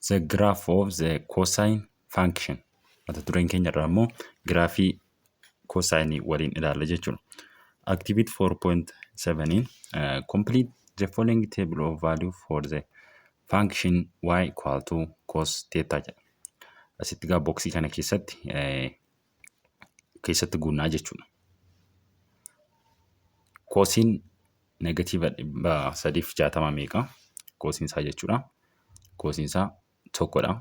The graph of the cosine function. Mata dureen keenya irraa immoo giraafii cosine waliin ilaalla jechuudha. Activity 4.7 complete the following table of value for the function y equal to cos theta jedha. Asitti gaa boxii kana keessatti guunnaa jechuudha. Cosiin negative 360 meeqa? Cosiin isaa jechuudha. Cosiin isaa 1dha.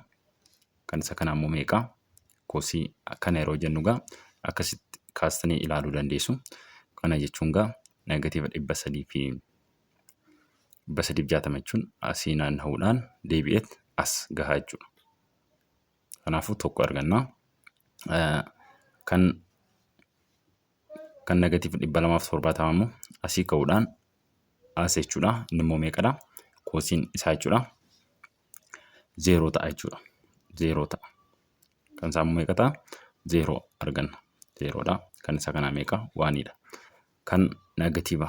Kan isa kanaa immoo meeqa? Cosii kana yeroo jennu gaa akkasitti kaastanii ilaaluu dandeessu. Kana jechuun gaa negative 360 jechuun asii naanna'uudhaan deebi'eet as gahaa jechuudha. Kanaafuu 1 arganna. Kan negative 270 immoo asii ka'uudhaan as jechuudha. Inni immoo meeqadha? Cosiin isaa jechuudha. 0 ta'a jechuudha. 0 ta'a. Kan isaa immoo meeqa ta'a? 0 arganna. 0dha. Kan isa kanaa meeqa? 1dha. Kan negative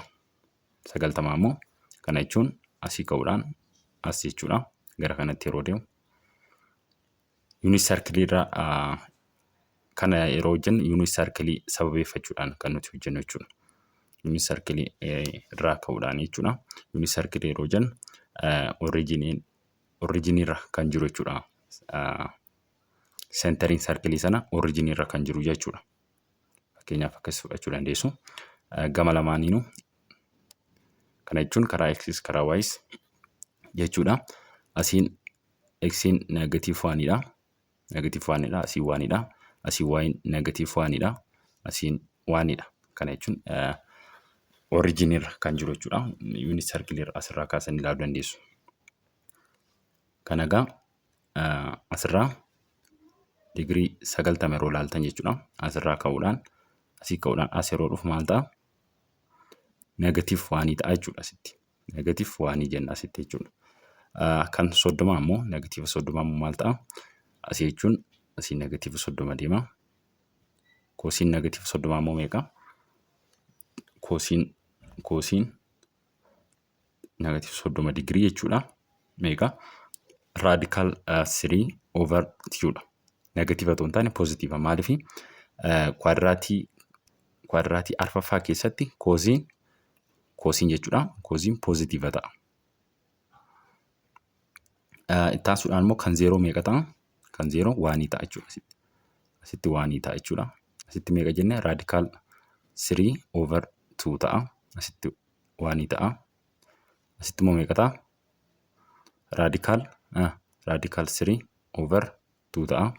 90 immoo kana jechuun asii ka'uudhaan as jechuudha. Gara kanatti yeroo deemu. Unit circleii irraa kana yeroo hojjennu unit circleii sababeeffachuudhaan kan nuti hojjennu jechuudha. Unit circleii irraa ka'uudhaan jechuudha. Unit circleii yeroo jennu originii irra kan jiru jechuudha. Centeriin circleii sana originii irra kan jiru jechuudha. Fakkeenyaaf akkas fudhachuu dandeessu. Gama lamaaniinuu kana jechuun karaa x's karaa y's jechuudha. Asiin x'n negative 1dha. Negative 1dha. Asiin 1dha. Asiin y'n negative 1dha. Asiin 1dha. Kana jechuun originii irra kan jiru jechuudha. Unit circleii irra asirraa kaasanii ilaaluu dandeessu. Kana egaa asirraa digirii 90 yeroo ilaaltan jechuudha. Asirraa ka'uudhaan, asii ka'uudhaan as yeroo dhufu maal ta'a? Negative 1 ta'a jechuudha asitti. Negative 1 jenna asitti jechuudha. Kan 30 immoo, negative 30 immoo maal ta'a? Asii jechuun asii negative 30 deema. Cosiin negative 30 immoo meeqa? Cosiin negative 30 digirii jechuudha. Meeqa? Radical 3 over 2dha. Negative otoo hin taane positive. Maaliifi? Quadrantii arfaffaa keessatti cosiin jechuudha. Cosiin positive ta'a. Itti aansuudhaan immoo kan 0 meeqa ta'a? Kan 0 1 ta'a jechuudha asitti. Asitti 1 ta'a jechuudha. Asitti meeqa jenne? Radical 3 over 2 ta'a. Asitti 1 ta'a. Asitti immoo meeqa ta'a? Radical 3 over 2 ta'a.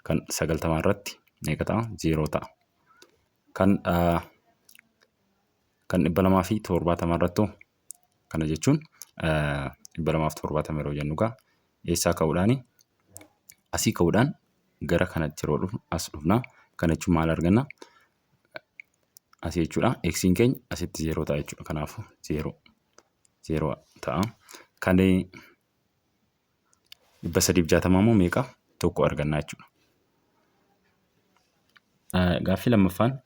Kan 90 irratti meeqa ta'a? 0 ta'a. Kan 270 irratti kana jechuun 270 yeroo jennu egaa eessaa ka'uudhaani? Asii ka'uudhaan gara kanatti yeroo dhufnu as dhufna. Kana jechuun maal arganna? Asii jechuudha. Xiin keenya asitti 0 ta'a jechuudha. Kanaafuu 0 0 ta'a. Kan 360 immoo meeqa? 1 arganna jechuudha. Gaaffii lammaffaan,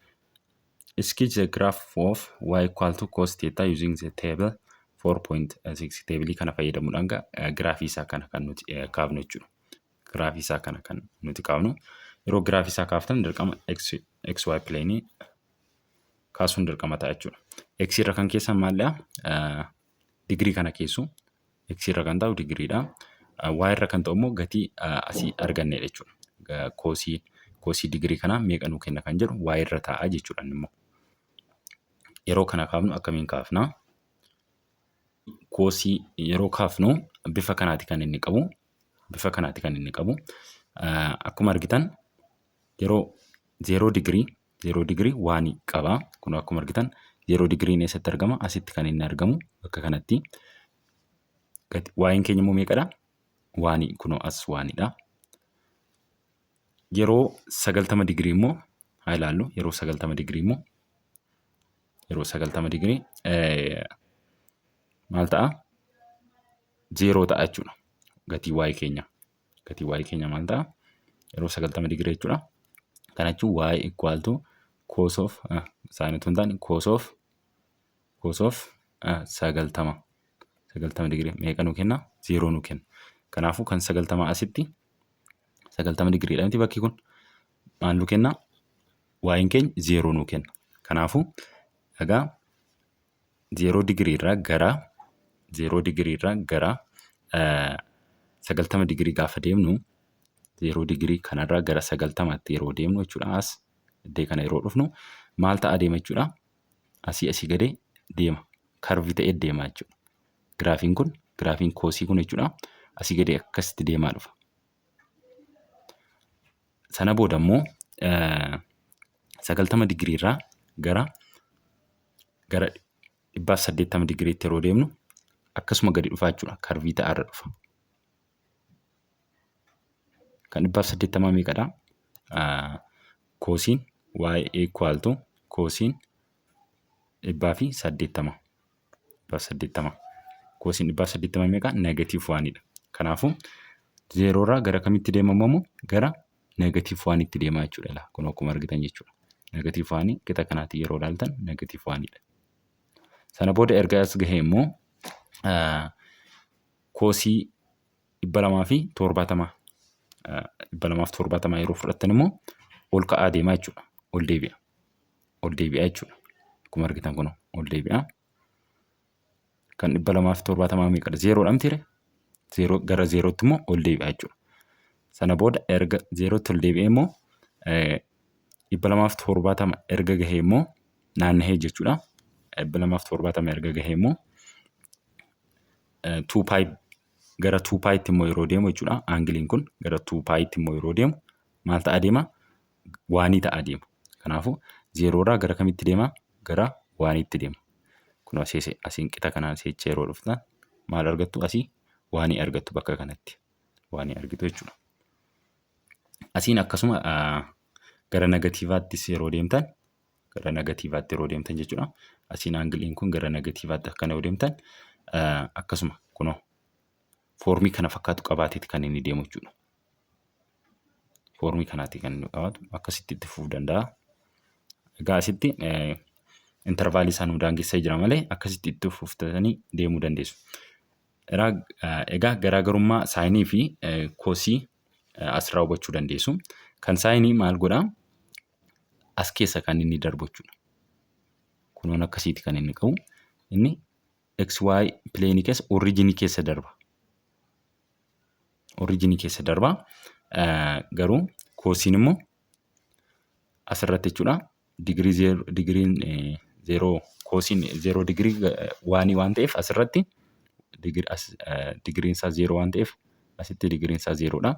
sketch the graph of y equal to cos theta using the table 4.6. Tableii kana fayyadamuudhaan giraafii isaa kana kan nuti kaafnu jechuudha. Giraafii isaa kana kan nuti kaafnu. Yeroo giraafii isaa kaaftan dirqama x xy plane kaasuun dirqama ta'a jechuudha. X irra kan keessan maalidha? Digirii kana keessu x irra kan ta'u digiriidha. Y irra kan ta'u immoo gatii asii argannedha jechuudha. Cosii digirii kanaa meeqa nuu kenna kan jedhu y irra taa'a jechuudha immoo. Yeroo kana kaafnu akkamiin kaafna? Cosii yeroo kaafnu bifa kanaati kan inni qabu. Bifa kanaati kan inni qabu. Akkuma argitan yeroo 0 digirii, 0 digirii 1 qaba. Kun akkuma argitan 0 digiriin eessatti argama? Asitti kan inni argamu bakka kanatti. Y'n keenya immoo meeqadha? 1, kunoo as 1dha. Yeroo 90 digirii immoo haa ilaallu. Yeroo 90 digirii immoo, yeroo 90 digirii maal ta'a? 0 ta'a jechuudha. Gatii y keenya. Gatii y keenya maal ta'a? Yeroo 90 digirii jechuudha. Kana jechuun y equal to cos of, sine otoo hin taane, cos of 90 digirii meeqa nuu kenna? 0 nuu kenna. Kanaafuu kan 90 asitti 90 digiriidha miti bakki kun maal nu kenna? Y'n keenya 0 nu kenna. Kanaafuu egaa 0 digirii irraa gara 0 digirii irraa gara 90 digirii gaafa deemnu, 0 digirii kanarraa gara 90tti yeroo deemnu jechuudha. As iddoo kana yeroo dhufnu maal ta'a deema jechuudha? Asii asii gadee deema. Curve ta'ee deema jechuudha. Giraafiin kun, giraafiin cosii kun jechuudha. Asii gadee akkasitti deemaa dhufa. Sana booda immoo 90 digirii irraa gara 180 digiriitti yeroo deemnu akkasuma gadi dhufaa jechuudha. Curve ta'aarra dhufa. Kan 180 meeqadha? Cosiin y equal to cosiin 180. 180. Cosiin 180 meeqa? Negative oneidha. Kanaafuu zeeroorraa gara kamitti deemama immoo? Gara negative oneitti deemaa jechuudha. Kun akkuma argitan jechuudha. Negative one qixa kanaatti yeroo ilaaltan negative oneidha. Sana booda erga as gahee immoo cosii 270, 270 yeroo fudhattan immoo ol ka'aa deemaa jechuudha. Ol deebi'a. Ol deebi'a jechuudha. Akkuma argitan kun ol deebi'a. Kan 270 meeqadha? Zeeroodha mitiire? Zeeroo gara zeerootti immoo ol deebi'a jechuudha. Sana booda erga zeerootti ol deebi'ee immoo 270 erga gahee immoo naannahee jechuudha. 270 erga gahee immoo 2 pi, gara 2 pitti immoo yeroo deemu jechuudha. Angleiin kun gara 2 pitti immoo yeroo deemu maal ta'a deema? One ta'a deema. Kanaafuu zeeroorraa gara kamitti deema? Gara oneitti deema. Kun asii asiin qixa kanaan seecha yeroo dhuftan maal argattu? Asii one argattu bakka kanatti. One argitu jechuudha. Asiin akkasuma gara negativeattis yeroo deemtan, gara negativeatti yeroo deemtan jechuudha. Asiin angleiin kun gara negativeatti akkana yoo deemtan akkasuma kunoo formii kana fakkaatu qabaateeti kan inni deemu jechuudha. Formii kanaati kan inni qabaatu, akkasitti itti fufuu danda'a. Egaa asitti intervalii isaa nu daangessee jira malee akkasitti itti fuftanii deemuu dandeessu. Egaa garaagarummaa sineii fi cosii asirraa hubachuu dandeessu. Kan sineii maal godhaa? As keessa kan inni darbu jechuudha. Kunoon akkasiiti kan inni qabu. Inni XY planeii keessa originii keessa darba. Originii keessa darba. Garuu cosiin immoo asirratti jechuudha. Digirii zeero, digiriin zeeroo, cosiin 0 digirii one waan ta'eef, asirratti digiriin isaa zeeroo waan ta'eef, asitti digiriin isaa zeeroodha.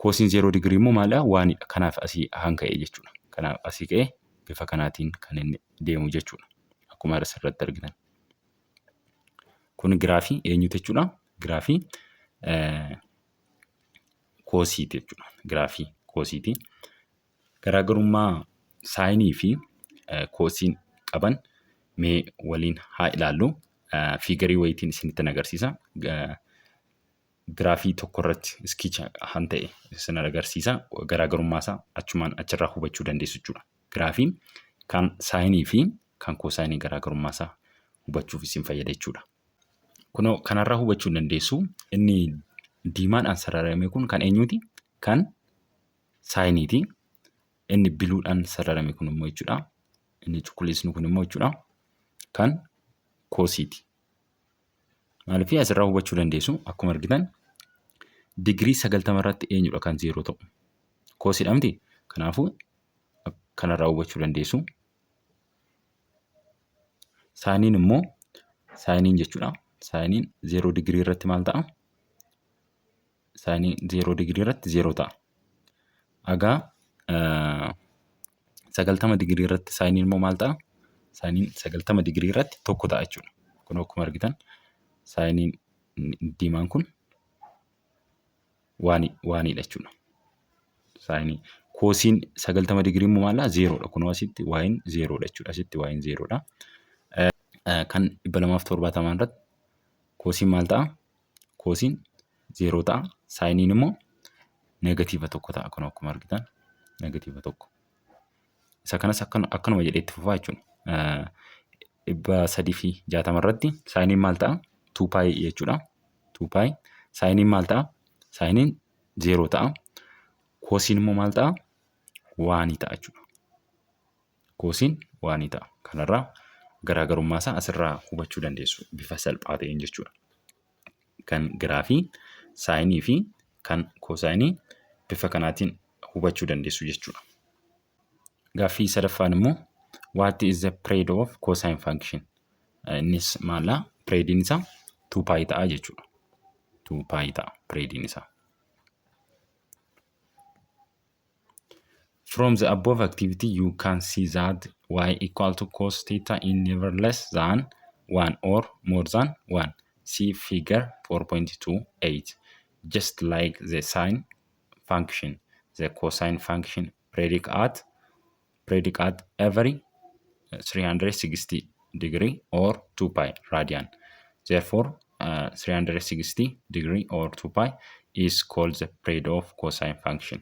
Cosiin 0 digirii immoo maalidha? Oneidha. Kanaaf asii haan ka'e jechuudha. Kanaaf asii ka'ee bifa kanaatiin kan inni deemu jechuudha. Akkuma asirratti argitan. Kun giraafii eenyuti jechuudha? Giraafii cosiiti jechuudha. Giraafii cosiiti. Garaagarummaa sineii fi cosiin qaban mee waliin haa ilaallu. Figureii wayiitiin isinitti agarsiisa. Giraafii tokko irratti sketch han ta'e isin agarsiisa. Garaagarummaa isaa achumaan achirraa hubachuu dandeessu jechuudha. Giraafiin kan sineii fi kan cosineii garaagarummaa isaa hubachuuf isin fayyada jechuudha. Kunoo kanarraa hubachuu dandeessu. Inni diimaadhaan sararame kun kan eenyuti? Kan sineiiti. Inni bluedhaan sararame kun immoo jechuudha. Inni cuquliisni kun immoo jechuudha. Kan cosiiti. Maaliif asirraa hubachuu dandeessu? Akkuma argitan digirii 90 irratti eenyudha kan zeeroo ta'u? Cosiidha miti? Kanaafuu kanarraa hubachuu dandeessu. Sineiin immoo, sineiin jechuudha. Sineiin 0 digirii irratti maal ta'a? Sineiin 0 digirii irratti zeeroo ta'a. Egaa 90 digirii irratti sineiin immoo maal ta'a? Sineiin 90 digirii irratti tokko ta'a jechuudha. Kun akkuma argitan sineiin diimaan kun oneidha jechuudha. Sineii. Cosiin 90 digirii immoo maal? Zeeroodha. Kunoo asitti yn zeeroodha jechuudha. Asitti yn zeeroodha. Kan 270 irratti cosiin maal ta'a? Cosiin zeeroo ta'a. Sineiin immoo negative tokko ta'a. Kun akkuma argitan negative tokko. Isa kanas akkanuma jedhee itti fufaa jechuudha. 360 irratti sineiin maal ta'a? 2 pi jechuudha. 2 pi. Saayiniin maal ta'a? Saayiniin zeeroo ta'a. Koosiin immoo maal ta'a? One ta'a jechuudha. Koosiin one ta'a. Kanarraa garaagarummaa isaa asirraa hubachuu dandeessu bifa salphaa ta'een jechuudha. Kan giraafii saayinii fi kan koosaayinii bifa kanaatiin hubachuu dandeessu jechuudha. Gaaffii sadaffaan immoo, what is the period of cosine function? Innis maala? Periodiin isaa 2 pi ta'a jechuudha. 2 pi ta'a periodiin isaa. From the above activity, you can see that y equal to cos theta is never less than 1 or more than 1. See figure 4.28. Just like the sine function, the cosine function predict at every 360 degree or 2 pi radian. Therefore, 360 degree or 2 pi is called the period of cosine function.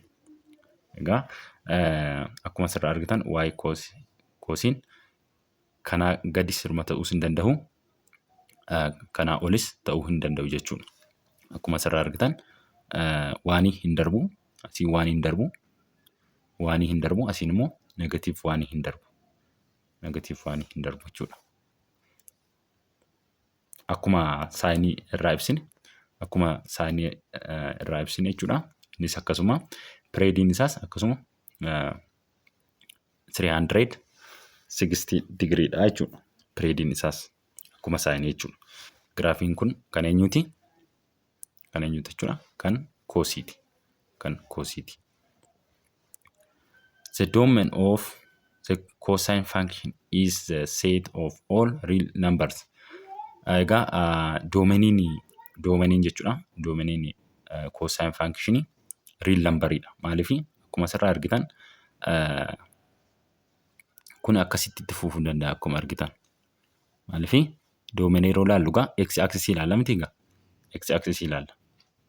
Egaa akkuma asirraa argitan, y koosiin kanaa gadi sirma ta'uus hin danda'u, kanaa olis ta'uu hin danda'u jechuudha. Akkuma asirraa argitan one hin darbu, asiin one hin darbu, one hin darbu, asiin immoo negative one hin darbu. Negative one hin darbu jechuudha. Akkuma saayinii irraa ibsine, akkuma saayinii irraa ibsine jechuudha. Innis akkasuma, periodiin isaas akkasuma 360 digriidha jechuudha. Periodiin isaas akkuma saayinii jechuudha. Giraafiin kun kan eenyuti? Kan eenyuti jechuudha? Kan koosiiti. Kan koosiiti. The domain of the cosine function is the set of all real numbers. Egaa domainiin jechuudha. Domainiin cosine function real numberidha. Maaliif? Akkuma asirraa argitan kun akkasitti itti fufuu danda'a akkuma argitan. Maaliif? Domainii yeroo ilaallu egaa x axis ilaalla miti egaa? X axis ilaalla.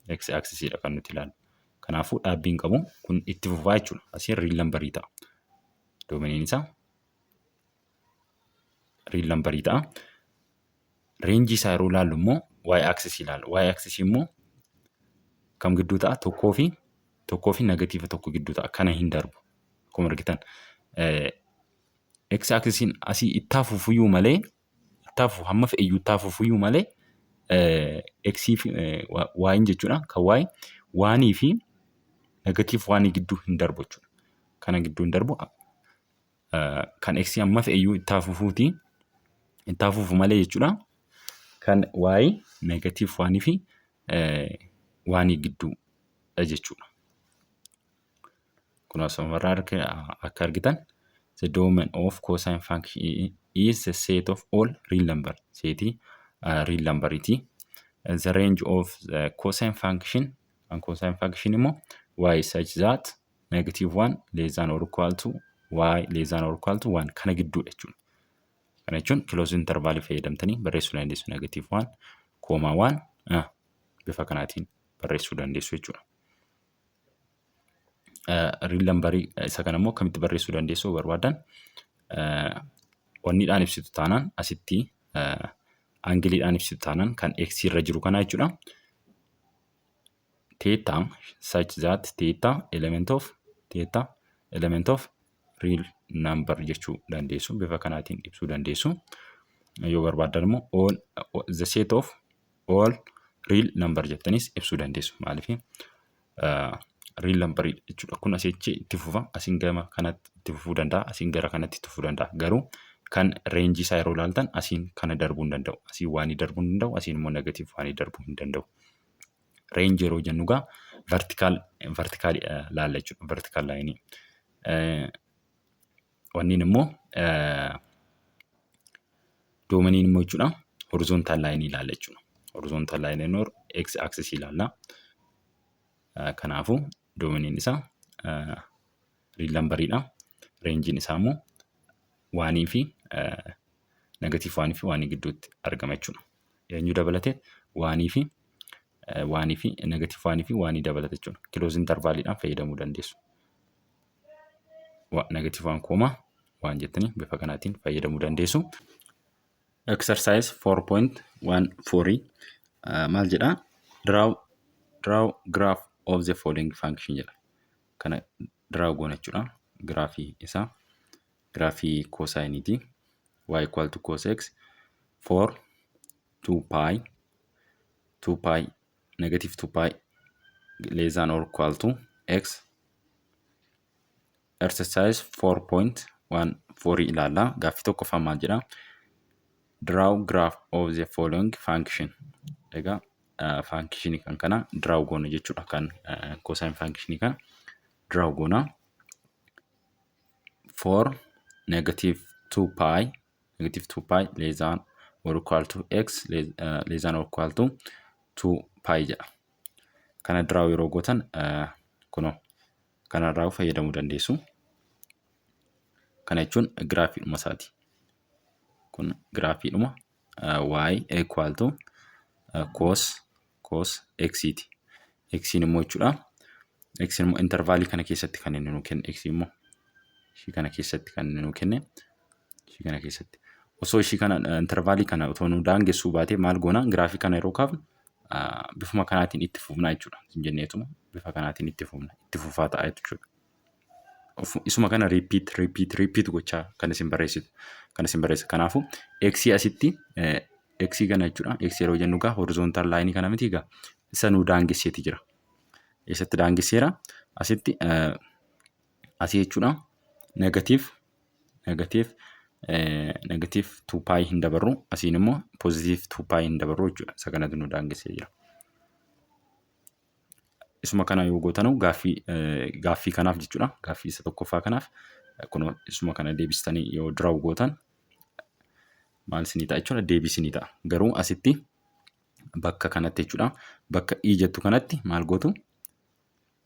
X axisiidha kan nuti ilaallu. Kanaafuu dhaabbiin qabu kun itti fufaa jechuudha. Asiin real numberii ta'a. Domainiin isaa real numberii ta'a. Rangeii isaa yeroo ilaallu immoo y axis ilaalla. Y axis immoo kam gidduu ta'a? Tokkoo fi -1 gidduu ta'a. Kana hin darbu. Akkuma argitan x axisiin asii itti hafuufiyyuu malee, itti hafu hamma fe'iyyuu itti hafuufiyyuu malee, x fi y jechuudha. Kan y one fi -1 gidduu hin darbu jechuudha. Kana gidduu hin darbu. Kan x hamma fe'iyyuu itti hafuufuuti itti hafuufu malee jechuudha. Kan y -1 fi 1 gidduudha jechuudha. Kun asumarraa akka argitan, the domain of cosine function is the set of all real number. Setii real numberiiti. The range of the cosine function and cosine function immoo y such that negative 1 less than or equal to y less than or equal to 1 kana gidduudha jechuudha. Kana jechuun close interval fayyadamtanii barreessuu dandeessu. Negative 1 comma 1 bifa kanaatiin barreessuu dandeessu jechuudha. Real numberii isa kana immoo akkamitti barreessuu dandeessu barbaadan, wanniidhaan ibsitu taanaan, asitti angleiidhaan ibsitu taanaan, kan x irra jiru kana jechuudha. Theta such that theta element of real number jechuu dandeessu, bifa kanaatiin ibsuu dandeessu. Yoo barbaadan immoo all the set of all real number jettaniis ibsuu dandeessu. Maaliif? Real number jechuudha. Kun asichi itti fufa. Asiin gama kanatti itti fufuu danda'a. Asiin gara kanatti itti fufuu danda'a. Garuu kan rangeii isaa yeroo ilaaltan asiin kana darbuu hin danda'u. Asiin one darbuu hin danda'u. Asiin immoo negative one darbuu hin danda'u. Rangeii yeroo jennu egaa vertical laalla jechuudha. Vertical lineii. Wanniin immoo, domainiin immoo jechuudha, horizontal lineii ilaalla jechuudha. Horizontal lineii or x axis ilaalla. Kanaafuu domainiin isaa real numberiidha. Rangeiin isaa immoo one fi negative one fi one gidduutti argama jechuudha. Eenyu dabalatee? One fi negative one fi one dabalata jechuudha. Close intervaliidhaan fayyadamuu dandeessu. Negative 1 comma 1 jettanii bifa kanaatiin fayyadamuu dandeessu. Exercise 4.14 maal jedhaa? Draw Draw graph of the following function jedha. Kana draw goona jechuudha. Giraafii isaa giraafii cosine y equal to cos x for 2 pi 2 pi negative 2 pi less than or equal to x. Exercise 4.14 ilaalla. Gaaffii tokkoffaa maal jedha? Draw graph of the following function. Egaa functionii kan kana draw goona jechuudha. Kan cosine functionii kana draw goona. For negative 2 pi negative 2 pi less than or equal to x less than or equal to 2 pi jedha. Kana draw yeroo gootan kunoo kanarraa fayyadamuu dandeessu. Kana jechuun giraafiidhuma isaati. Kun giraafiidhuma y equal to cos x ti. X immoo jechuudha. X immoo intervalii kana keessatti kan inni nuu kenne, x immoo ishii kana keessatti kan inni nuu kenne, ishii kana keessatti. Osoo ishii kana intervalii kana otoo nu daangessuu baatee maal goona? Giraafii kana yeroo kaafnu bifuma kanaatiin itti fufnaa jechuudha. Jenneetuma bifa kanaatiin itti fufna, itti fufaa ta'a jechuudha. Isuma kana repeat, repeat, repeat gochaa kan isin barreessitu kan isin barreessa. Kanaafuu x asitti x kana jechuudha. X yeroo jennu egaa horizontal line kana miti, egaa isa nu daangesseeti jira. Eessatti daangesseera? Asitti asii jechuudha. Negative 2 pi hin dabarru, asiin immoo positive 2 pi hin dabarru jechuudha. Isa kanatu nu daangessee jira. Isuma kana yoo gootanu gaaffii kanaaf jechuudha. Gaaffii isa tokkoffaa kanaaf kun isuma kana deebistanii yoo draw gootan maal isinii ta'a jechuudha? Deebii isinii ta'a. Garuu asitti bakka kanatti jechuudha. Bakka i jettu kanatti maal gootu?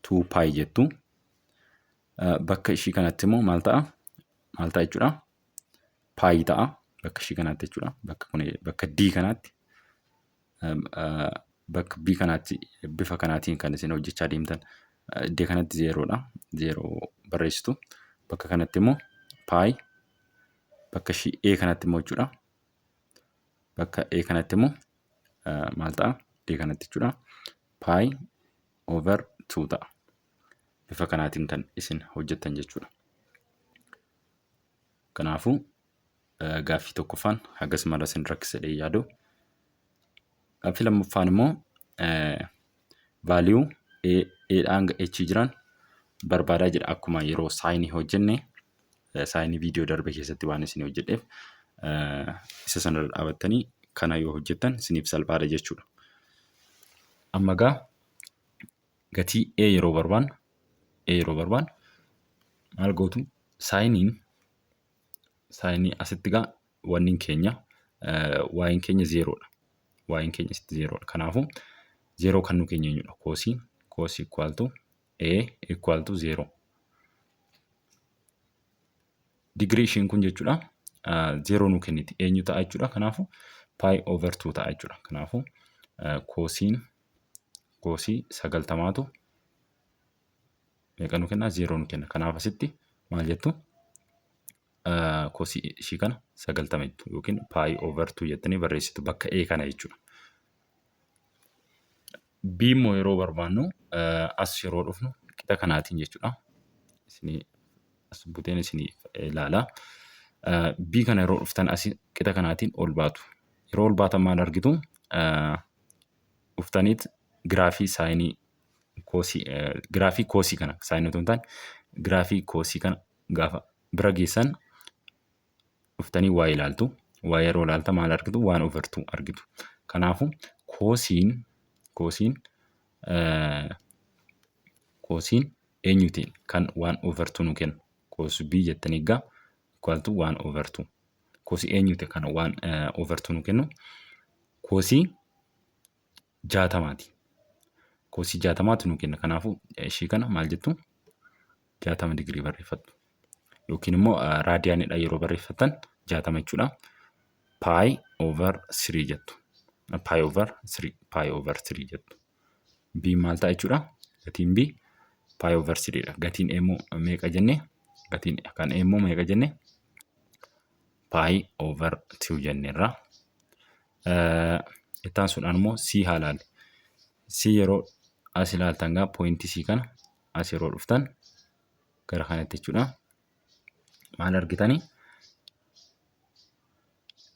2 pi jettu. Bakka ishii kanatti immoo maal ta'a? Maal ta'a jechuudha? Pi ta'a. Bakka ishii kanaatti jechuudha. Bakka kun bakka D kanaatti, bakka B kanaatti bifa kanaatiin kan isin hojjechaa deemtan. Iddoo kanatti zeeroodha. Zeeroo barreessitu. Bakka kanatti immoo pi, bakka ishii A kanatti immoo jechuudha. Bakka A kanatti immoo maal ta'a? D kanatti jechuudha. Pi over 2 ta'a. Bifa kanaatiin kan isin hojjettan jechuudha. Kanaafuu gaaffii tokkoffaan hagas mara isin rakkisa jedhee yaadu. Gaaffii lammaffaan immoo value A dhaa hanga H jiran barbaadaa jedha. Akkuma yeroo sineii hojjenne, sineii viidiyoo darbe keessatti waan isin hojjedheef, isa sanarra dhaabattanii kana yoo hojjettan isiniif salphaadha jechuudha. Amma egaa gatii A yeroo barbaannu, A yeroo barbaannu maal gootu? Sineii asitti egaa wanni keenya y'n keenya zeeroodha. Y'n keenya asitti zeeroodha. Kanaafuu zeeroo kan nu keenya eenyudha? Cosii cos equal to A equal to zeeroo. Digirii ishiin kun jechuudha zeeroo nu kenniti. Eenyu ta'a jechuudha? Kanaafuu pi over 2 ta'a jechuudha. Kanaafuu cosiin cosii 90tu meeqa nu kenna? Zeeroo nu kenna. Kanaaf asitti maal jettu? Cosii ishii kana 90 jettu yookiin pi over 2 jettanii barreessitu bakka A kana jechuudha. B immoo yeroo barbaannu, as yeroo dhufnu qixa kanaatiin jechuudha. Isinii as buteen isinii ilaala. B kana yeroo dhuftan as qixa kanaatiin ol baatu. Yeroo ol baatan maal argitu? Dhuftaniit giraafii sineii cosii, giraafii cosii kana, sineii otoo hin taane giraafii cosii kana gaafa bira geessan dhuftanii waa ilaaltu. Waa yeroo ilaaltan maal argitu? One over two argitu. Kanaafuu cosiin eenyutiin kan one over two nu kennu? Cos B jettanii egaa equal to one over two. Cosii eenyuti kan one over two nu kennu? Cosii 60ti. Cosii 60tu nu kenna. Kanaafuu ishii kana maal jettu? 60 digirii barreeffattu. Yookiin immoo radianidha yeroo barreeffattan 60 jechuudha. Pi over 3 jettu. Pi over 3, pi over 3 jettu. B maal ta'a jechuudha? Gatiin B pi over 3 dha. Gatiin A immoo meeqa jenne? Gatiin kan A immoo meeqa jenne? Pi over 2 jenneerra. Itti aansuudhaan immoo C haa ilaallu. C yeroo As ilaaltan gaa pointii C kana as yeroo dhuftan gara kanatti jechuudha. Maal argitanii?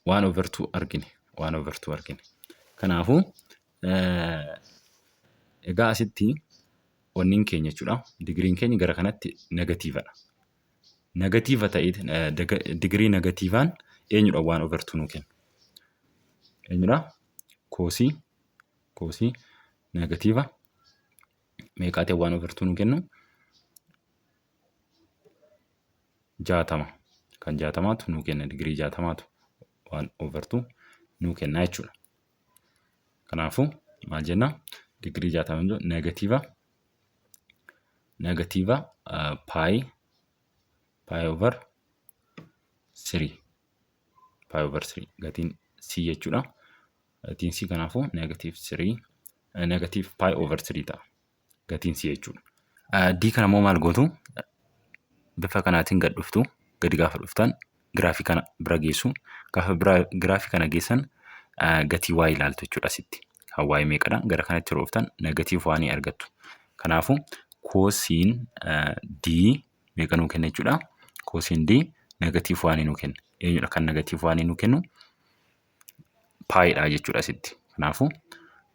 One over two argine. One over two argine. Kanaafuu egaa asitti wanniin keenya jechuudha. Digiriin keenya gara kanatti negatiivadha. Negatiiva ta'ee digirii negatiivaan eenyudha one over two nuu kenna? Eenyudha? Cosii negatiiva meeqaa ta'e one over two nuu kennu? 60. Kan 60tu nuu kenna, digirii 60tu one over two nuu kenna jechuudha. Kanaafuu maal jenna? Digirii 60 negatiiva pi over 3, pi over 3 gatiin C jechuudha. Gatiin C kanaafuu negative 3, negative pi over 3 ta'a. Gatiin C jechuudha. D kana immoo maal gootu? Bifa kanaatiin gad dhuftu. Gadi gaafa dhuftan giraafii kana bira geessu. Gaafa giraafii kana geessan gatii y ilaaltu jechuudha asitti. Kan y meeqadha? Gara kanatti yeroo dhuftan negative one argattu. Kanaafuu cosine D meeqa nuu kenna jechuudha? Cosine D negative one nuu kenna. Eenyudha kan negative one nuu kennu? Pidha jechuudha asitti. Kanaafuu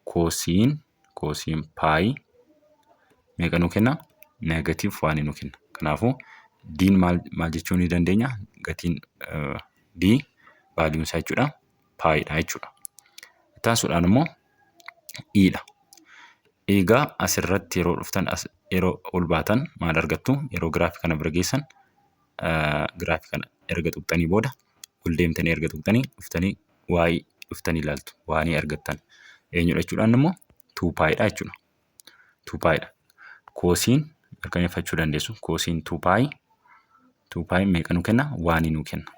cosine pi meeqa nuu kenna? Negative one nuu kenna. Kanaafuu D'n maal jechuu ni dandeenya? Gatiin D valueun isaa jechuudha pidha jechuudha. Itti aansuudhaan immoo E'dha. Egaa asirratti yeroo dhuftan, as yeroo ol baatan maal argattu? Yeroo giraafii kana bira geessan, giraafii kana erga tuqxanii booda ol deemtanii erga tuqxanii dhuftanii y dhuftanii ilaaltu. One argattan. Eenyudha jechuudhaan immoo two pidha jechuudha. Two pidha. Cosine mirkaneeffachuu dandeessu. Cosine two pi, two pi meeqa nuu kenna? One nuu kenna.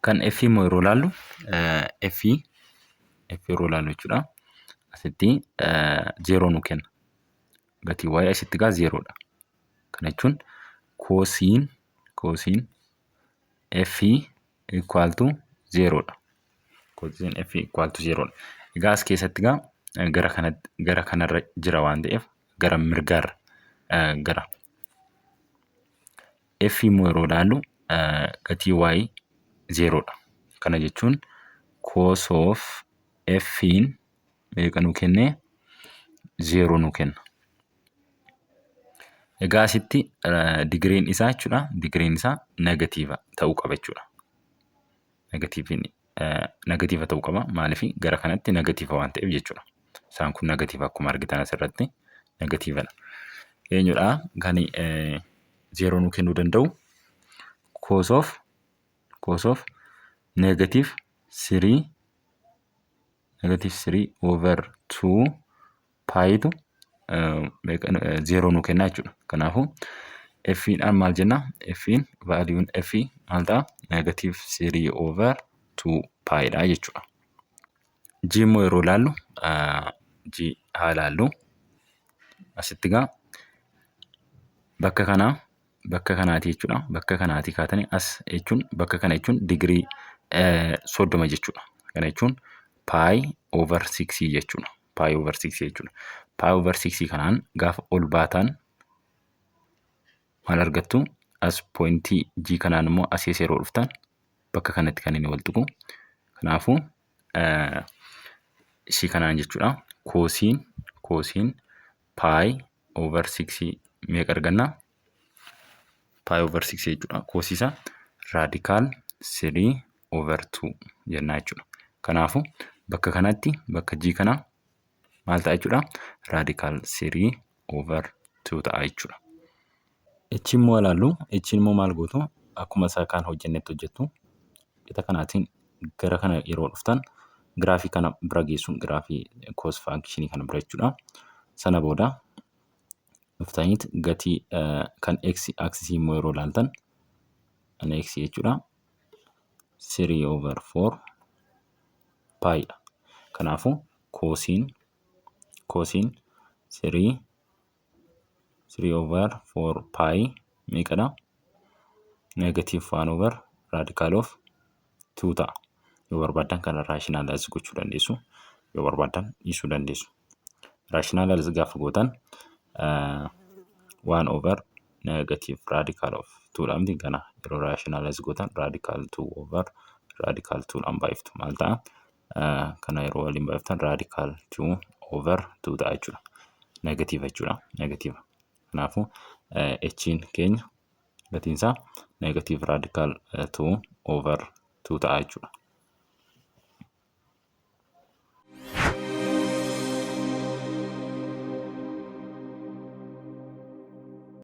Kan F immoo yeroo ilaallu, F yeroo ilaallu jechuudha. Asitti zeeroo nuu kenna. Gatiin y asitti gaa zeeroodha. Kana jechuun cosine F equal to zeeroodha. Cosine F equal to zeeroodha. Egaa as keessatti gaa gara kanatti, gara kanarra jira waan ta'eef gara mirgaarra gara F immoo yeroo ilaallu gatii y zeeroodha. Kana jechuun cos of F'n meeqa nuu kennee? Zeeroo nuu kenna. Egaa asitti digiriin isaa jechuudha. Digiriin isaa negatiiva ta'uu qaba jechuudha. Negatiiva ta'uu qaba. Maaliif? Gara kanatti negatiiva waan ta'eef jechuudha. Isaan kun negatiiva, akkuma argitan asirratti negatiivadha. Eenyudha kan zeeroo nuu kennuu danda'u? Cos of negative 3, negative 3 over 2 pitu zeeroo nuu kenna jechuudha. Kanaafuu F'dhaan maal jenna? F'n valueun F maal ta'a? Negative 3 over 2 pidha jechuudha. G immoo yeroo ilaallu, G haa ilaallu. Asitti gaa bakka kanaa, bakka kanaati jechuudha. Bakka kanaatii kaatanii as jechuun, bakka kana jechuun digirii 30 jechuudha. Kana jechuun pi over 6 jechuudha. Pi over 6 jechuudha. Pi over 6 kanaan gaafa ol baatan maal argattu? As pointii G kanaan immoo asii yeroo dhuftan bakka kanatti kan inni wal tuqu. Kanaafuu ishii kanaan jechuudha. Cosine pi over 6 meeqa arganna? Pi over 6 jechuudha. Cosii isaa radical 3 over 2 jennaa jechuudha. Kanaafuu bakka kanatti, bakka G kanaa maal ta'a jechuudha? Radical 3 over 2 ta'a jechuudha. H immoo ilaallu. H immoo maal gootu? Akkuma isa kaan hojjennetti hojjettu. Qixa kanaatiin gara kana yeroo dhuftan giraafii kana bira geessuun, giraafii cos functionii kana bira jechuudha. Sana booda dhuftaniit gatii kan x axisii immoo yeroo ilaaltan, kan x jechuudha, 3 over 4 pidha. Kanaafuu cosine 3 over 4 pi meeqadha? Negative 1 over radical of 2 ta'a. Yoo barbaaddan kana rationalize gochuu dandeessu. Yoo barbaaddan dhiisuu dandeessu. Rationalize gaafa gootan 1 over negative radical of 2 dha miti? Kana yeroo rationalize gootan radical 2 over radical 2 dhaan baay'iftu. Maal ta'a? Kana yeroo waliin baay'iftan radical 2 over 2 ta'a jechuudha. Negative jechuudha. Negative. Kanaafuu h'n keenya gatiin isaa negative radical 2 over 2 ta'a jechuudha.